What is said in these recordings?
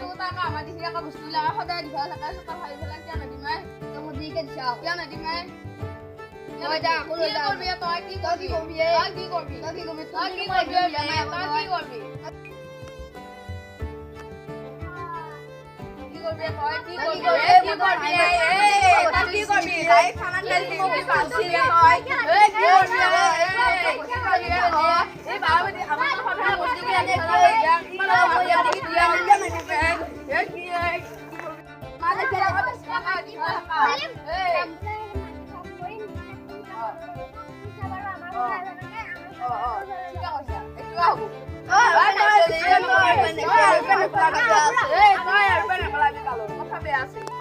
তোৰ আমাৰ দিছি আকৌ বস্তু লাগা সদায় দিবা থাকে চোতাল সাৰি পেলাই কিয় নদিম? তই মোক দেৰিকে দিছা। কিয় নদিম? তই যা, আকৌ লৈ কি যা। কৰবি তই? কি তই কি কৰবি? কৰবি এ? তই কি কৰবি? তই কি কৰবি? তই কি কৰবি? তই কি কৰবি? কি কৰবি তই? কি তই কি কৰবি? কৰবি? এ, কি কৰবি? এ, তই কি কৰবি? যাই থানাত যাই পালছি তই। এ, কি কৰবি? এ, কি কৰবি? এই বাবা, আমাৰ সদায় বস্তু কি আনে? এ, কি মানে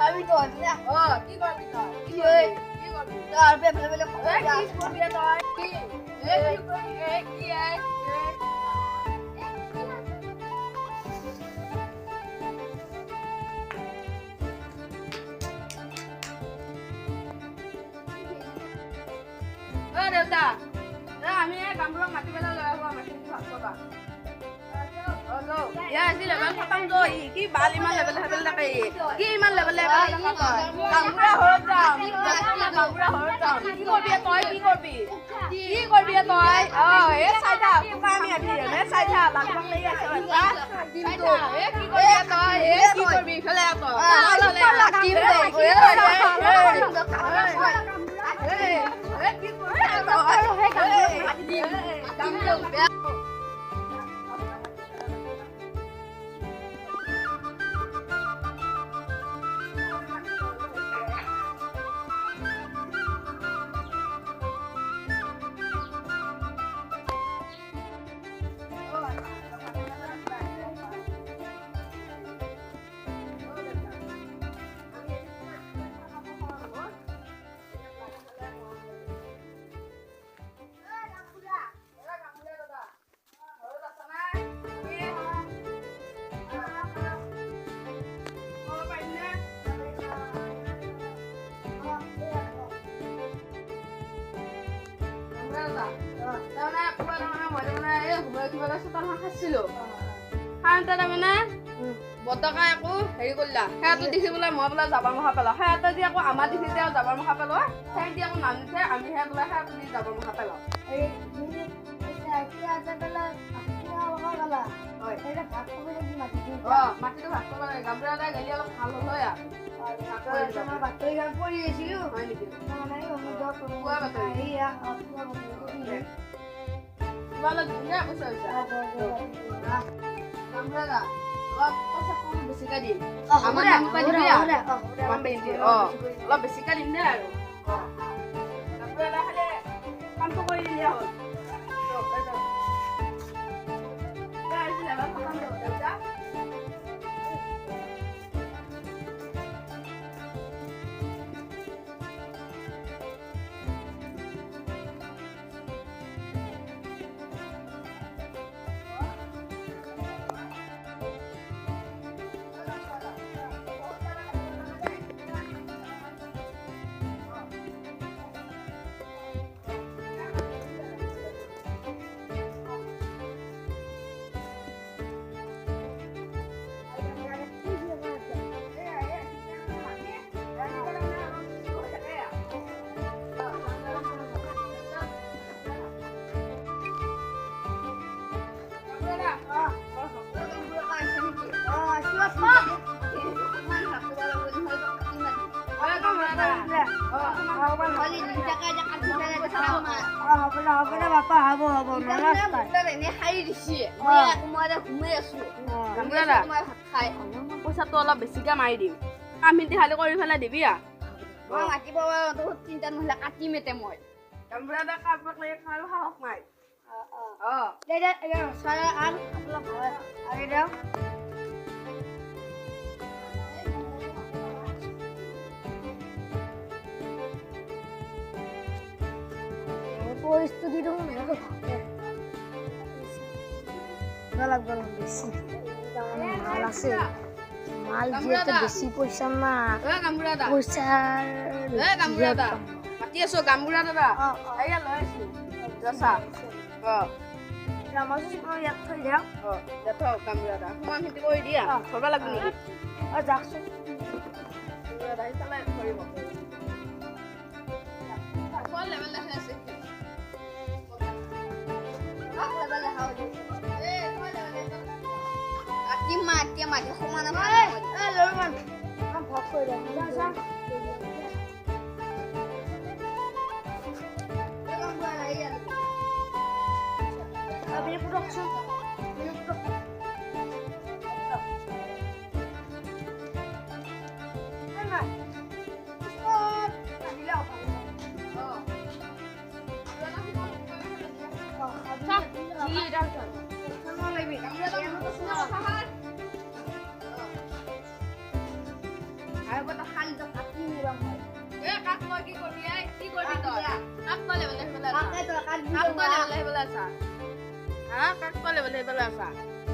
পাবি তো। কি কৰবি তই? কি ঐ? কি কৰবি? তই আৰু বেলেগ বেলেগ এ, কি কৰবি তই? কি? এ, কি কৰবি? এ, কি? এ, অ দেউতা, এ, আমি এই কামবোৰক মাতি পেলাই লৈ আহো, আমাৰ ভাগ পাবা। ইয়া আজি লেবেল খতম। ত কি বাল ইমান লেবেল লেবেল থাকে? কি ইমান লেবেল লেবেল থাকা তই? গামবুঢ়া ঘৰত যাম, গামবুঢ়া ঘৰত যাম। কি কৰবি তই? কি কৰবি? কি কৰবি তই? অ এ, চাই থাক তোক আমি আহি। এ, চাই থাক, লাগ লাগ লাগি আছে। চাই থাক। এ, কি কৰবি তই? এ, কি কৰবি? ইফালে আহ তই। এ, কি কৰবি তই? খাইছিলো খাওঁতে, তাৰমানে বতকা একো হেৰি কৰিলা। সেয়াটো দেখি বোলে মই বোলে জাবৰ মুখা পেলাওঁ। সেয়াটো দি আকৌ আমাৰ দেখি যে জাবৰ মুখা পেলোৱা, সেহেঁতি আকৌ নাম নুঠে। আমিহে বোলে সেয়াটো দি জাবৰ মুখা পেলাওঁ। অ, মাটিটো ভাগ কৰিব লাগে। গামবুঢ়া এটা গেলি অলপ ভাল হ'ল হয়। হয় নেকি? পুৱা বাতৰি কিবা অলপ ধুনীয়া পইচা হৈছে। গামবুঢ়া দা, অলপ পইচা কম বেছিকে দিম। আমাৰ নাম পাই দিবি। অ, অলপ বেছিকে দিম দে। আৰু গামবুঢ়া দা, খালি কামটো কৰি দিলে হ'ল। দেউতা। পইচাটো অলপ বেছিকে মাৰি দিম। কামখিনি খালি কৰি পেলাই দিবি। চিন্তা নহ'লে কাটিম এতিয়া মই। সাহস নাই। অ, পৰিস্থিতি দেখোন লাগবে বেছি মাল আছে। মাল যিহেতু বেছি পইচা না পইচাৰ। মাতি আছো গামবুঢ়া দাদা, এইয়া লৈ আছো। অ। ইয়াত থৈ যাওক। অ, থওক গামবুঢ়া দা, সমানখিনি কৰি দিয়া। ধৰবা লাগব নেকি? অ, যাওকচোন। গামবুঢ়া দা সিফালে ধৰিব। লেভেল দেখাই আছে। মাটি মাটি সমানে। ভগ কৰি যা যা। আপুনি পুতকচোন।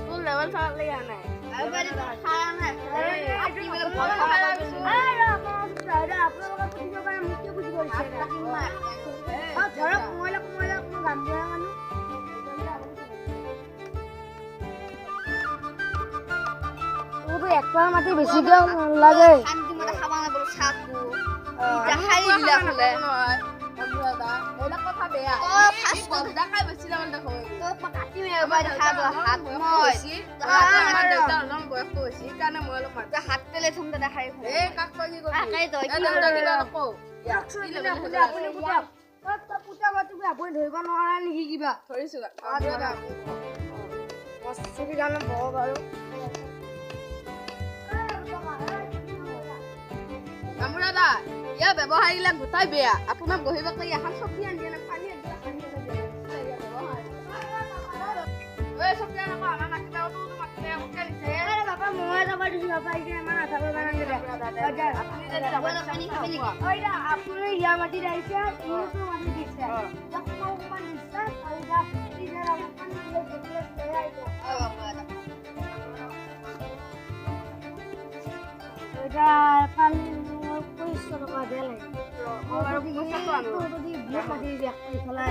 তোৰ লেভেল চাব লাগি নাই। ধৰক, মই মই গামবুঢ়া মানুহ। তোৰতো এক মাটি বেছিকে লাগে। আপুনি ধৰিব নোৱাৰা নেকি কিবা? ধৰিছো। বাৰু গামবুঢ়া, ইয়াৰ ব্যৱহাৰবিলাক গোটাই বেয়া। আপোনাক বহিব কৰি এখন চকী আনি দিয়া, পানী এগিলাচ আনি চকী আনক। আমাৰ মাতিলে মাতিলে দিছে। বাপা, মই যাব দিছো বাপা। এতিয়া ইমান নাথাব। আপুনি ইয়াৰ মাটিত আহিছে, ইউতো মাটি দিছে, অকণমান দিছে আৰু এতিয়া পানী 25 টকা দিয়া লাগে। মাটি ইফালে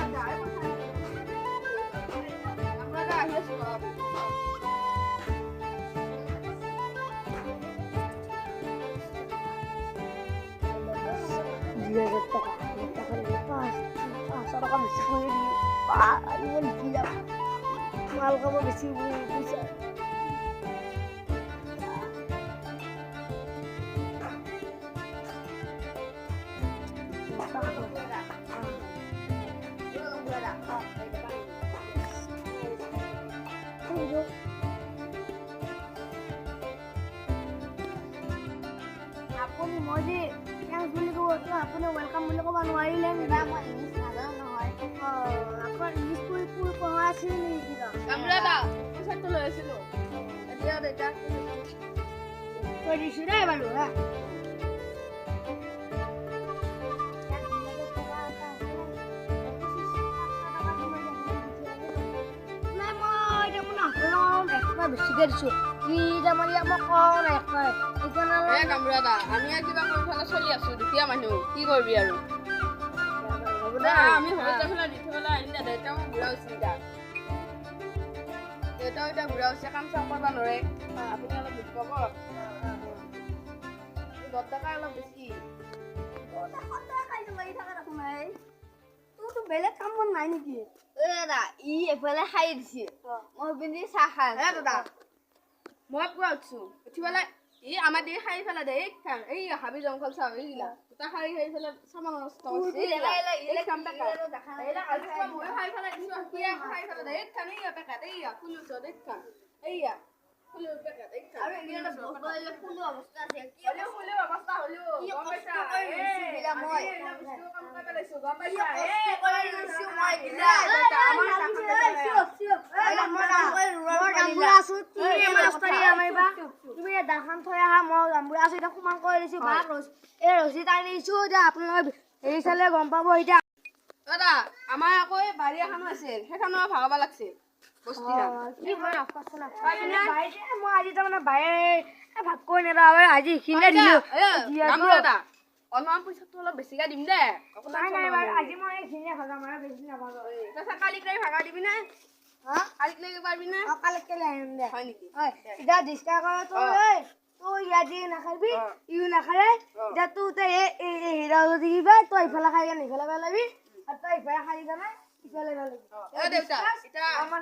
2000 টকা, 500 টকা বেছি কৰি দি যাম। মাল খাব বেছি পইচা। আপুনি মই যে thanks বুলি ক'ব, আপুনি welcome বুলি ক'ব নোৱাৰিলে নেকি? মই ইংলিছ নাজানো নহয়। অঁ, আপোনাৰ ইংলিছ পুৰ পঢ়া আছিল নেকি কিবা? পইচাটো লৈ আছিলোঁ এতিয়া দেউতা। থৈ দিছোঁ দেই বাৰু। হা, নাই, মই এতিয়া মই বেছিকৈ দিছোঁ কি তাৰমানে ইয়াক মই কওঁ নাই কয়। সেইকাৰণে গামবুঢ়া দা, আমি আৰু কিবা কৰি পেলাই চলি আছো, দুখীয়া মানুহ, কি কৰিবি আৰু। আমি ঘৰত পেলাই দি থৈ আহিম দে। দেউতাও বুঢ়া হৈছে এতিয়া, দেউতাও এতিয়া বুঢ়া হৈছে, কাম চাম কৰিব নোৱাৰে। আপুনি অলপ বুজি পাব। 10 টকা অলপ বেছি। তোৰতো বেলেগ কাম বন নাই নেকি? দাদা, ই এফালে খাই দিছে, মই পিন্ধি চাহ খাই। দাদা, মই পুৰা উঠছো, উঠি পেলাই ই আমাৰ দি খাই পেলাই দে। এই হাবি জংঘল চাওঁ, এইগিলা গোটা খাই খাই পেলাই চামান নষ্ট কৰিছে। ময়ো খাই পেলাই দিছো, সিয়ে খাই পেলাই দে। এইখান এইয়া পেকেট, এইয়া ফুলৰ ওচৰত এইখান, এইয়া ফুলৰ পেকেট এইখান। আৰু এইগিলা ফুলৰ অৱস্থা আছে। ফুলৰ অৱস্থা হ'লেও গম পাইছা, মই কাম কৰি পেলাইছো, গম পাইছা? মই তুমি দাখন থৈ আহা, মই গামবুঢ়া আছো। এতিয়া সমান কৰি দিছো বা এই ৰছী টানি দিছো। এতিয়া আপোনালোকে হেৰি চালে গম পাব এতিয়া। দাদা, আমাৰ আকৌ এই বাৰী এখনো আছিল, সেইখনো ভাগাব লাগছিল। মই আজি তাৰমানে বায়ে ভাগ কৰি নেদা, আজি এইখিনিয়ে দিলো। দাদা, অলপমান পইচাটো অলপ বেছিকে দিম দে। নাই নাই বাৰু, আজি মই এইখিনিয়ে ভাগাম আৰু বেছি নাভাগাওঁ। তাৰপিছত কালি কালি ভাগাই দিবি নে? কালিক লাগি পাৰবি না? কালিক আহিম দে। হয় নেকি? এতিয়া ডিছকাছ কৰা তই, তই ইয়াত দি নাখাবি, ইও নাখালে। এতিয়া তোৰ হীৰা যদি কিবা তই ইফালে খাই কেনে ইফালে পেলাবি, আৰু তই ইফালে খাই কেনে ইফালে পেলাবি। দেউতা, এতিয়া আমাৰ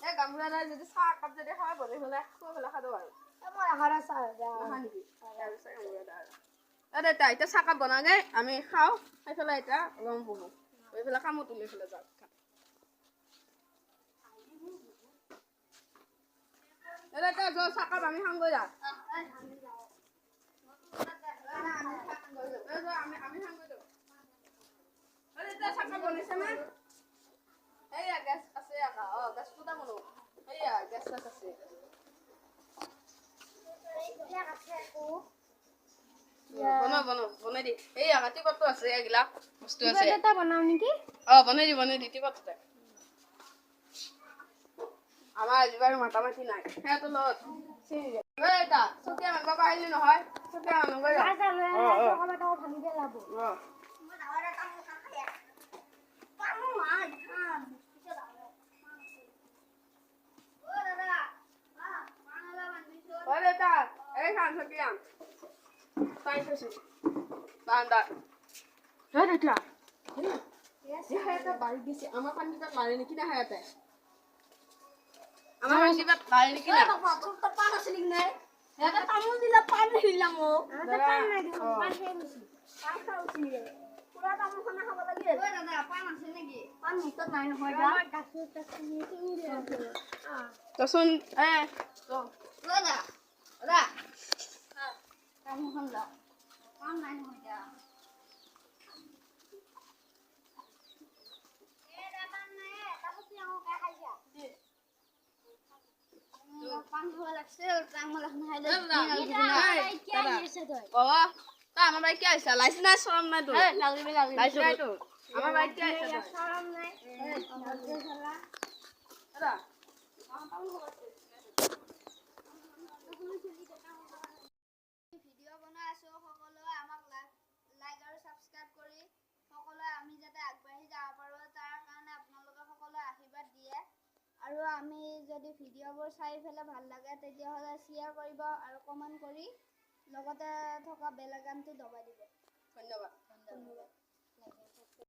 এই গামবুঢ়া যদি চাহ একাপ যদি খাই বনাই পেলাই খুৱাই পেলাই খাব আৰু। মই নাখাওঁ চাহ। নেকি? দেউতা, এতিয়া চাহকাপ বনাগে, আমি খাওঁ, খাই পেলাই এতিয়া অলপ বহোঁ, বহি পেলাই কামত তুলি পেলাই যাওঁ। দেউতা, যোৱা, চাহকাপ আমি খাওঁগৈ। যা, আমি খাওঁগৈ। দেউতা, চাহকাপ বনাইছে না? এইয়া গেছ আছে, অ গেছ ফুটা বনো। এইয়া গেছ চেছ আছে। বনাও বনাও, বনাই দি। এইয়া টিপটো আছে, এইগিলা বস্তু আছে। এটা বনাও নেকি? অ, বনাই দি, বনাই দি টিপটোতে। আমাৰ আজি বাৰু মাতা মাতি নাই সিহঁতৰ লগত। চকীয়া মানব পাৰিলি নহয়, চকীয়া মানব। অ দেউতা, এইখন চকীয়ান পাই থৈছো বাৰান্দাত। দেউতা, সিহঁতে বাৰীত দিছে আমাৰ পানীকেইটাত মাৰে নেকি না? সিহঁতে আমাৰ পানীকেইটাত মাৰে নেকি না? পান আছিল নাই, সিহঁতে তামোল দিলা, পান দিলা মোক। পান নাই, পান খাই গৈছি, পান খাই পুৰা তামোলখনে খাব লাগে। দাদা, পান আছে নেকি? পান মুখত নাই নহয়। তচোন এ দাদা, দাদা, তামোলখন ল, পান নাই নহয়। তই আমাৰ বাৰীত কিয় আহিছা? লাইছ নাই, চৰম নাই তোৰ? লাইছ নাই তোৰ? আমাৰ বাৰীত কিয় আহিছা? চৰম নাই। দাদা, ভিডিঅ' বনাই আছোঁ। সকলোৱে আমাক লাইক আৰু ছাবস্ক্ৰাইব কৰি সকলোৱে আমি যাতে আগবাঢ়ি যাব পাৰোঁ, তাৰ কাৰণে আপোনালোকে সকলোৱে আশীৰ্বাদ দিয়ে। আৰু আমি যদি ভিডিঅ'বোৰ চাই পেলাই ভাল লাগে, তেতিয়াহ'লে শ্বেয়াৰ কৰিব আৰু কমেণ্ট কৰি লগতে থকা বেল আইকনটো দবাই দিব। ধন্যবাদ, ধন্যবাদ।